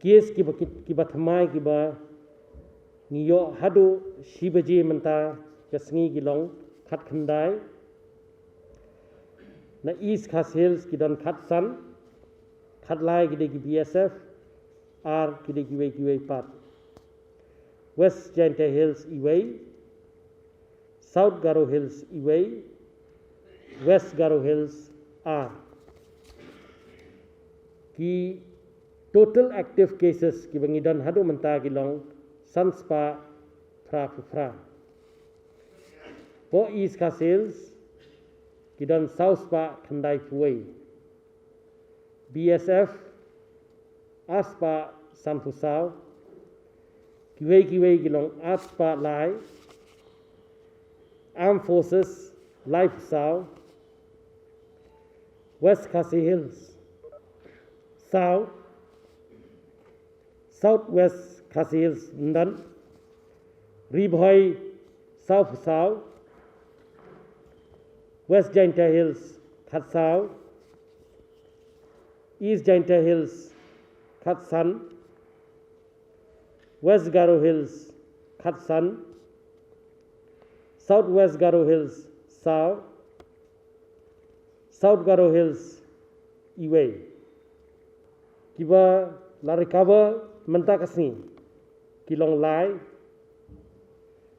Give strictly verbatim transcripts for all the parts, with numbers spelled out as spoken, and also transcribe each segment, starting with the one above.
Case kiba ki- kiba thymmai kiba ngi ïoh haduh shi baje mynta ka sngi ki long khatkhyndai. Na East Khasi Hills ki don khatsan, khatlai ki dei ki B S F, ar ki dei kiwei kiwei pat. West Jaintia Hills iwei, South Garo Hills iwei, West Garo Hills ar. Ki total active cases kiba ngi don haduh mynta ki long san spah phra phew phra. Hapoh East Khasi Hills ki don saw spah khyndai phew wei. B S F ar spah san phew saw. Kiwei kiwei ki long ar spah lai. Armed Forces lai phew saw. West Khasi Hills saw. South West Khasi Hills ym don. Ri Bhoi saw phew saw. West Jaintia Hills khatsaw. East Jaintia Hills khatsan. West Garo Hills khatsan. South West Garo Hills saw. South Garo Hills iwei. Kiba la recover mynta ka sngi ki long lai.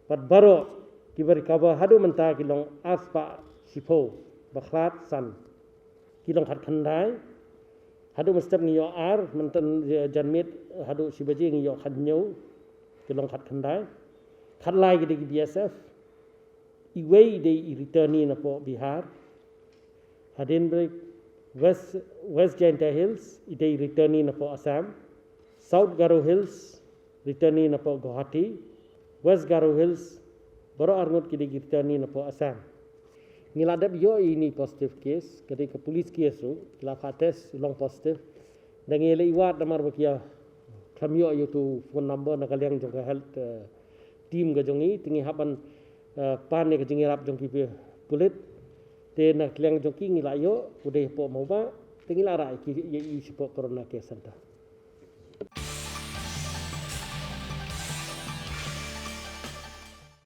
Bad baroh kiba recover haduh mynta ki long ar spah shiphew, ba khlad san. Ki long khatkhyndai. Haduh mynstep ngi ïoh ar, mynta, eh, janmiet haduh shi baje ngi ïoh khathynñiew. Ki long khatkhyndai. Khatlai ki dei ki B S F. Iwei i dei i returnee napoh Bihar. Hadien ba West, West Jaintia Hills i dei i returnee napoh Assam. South Garo Hills returnee napoh Guwahati. West Garo Hills baroh arngut ki dei ki returnee napoh Assam. Ngi la dep ïoh ïa ine i positive case, ka dei ka police case ruh, ki la phah test long positive. Da ngi leh wad namar ba ki ïa khlem ïoh ïa uto u phone number na ka liang jong ka health, eh, team ka jong ngi, te ngi hap ban, eh, pan ïa ka jingïarap jong ki pulit. Te na ka liang jong ki ngi la ïoh, u dei hapoh Mawbah, te ngi la rah ïa ki ïa i shapoh Corona Care Center.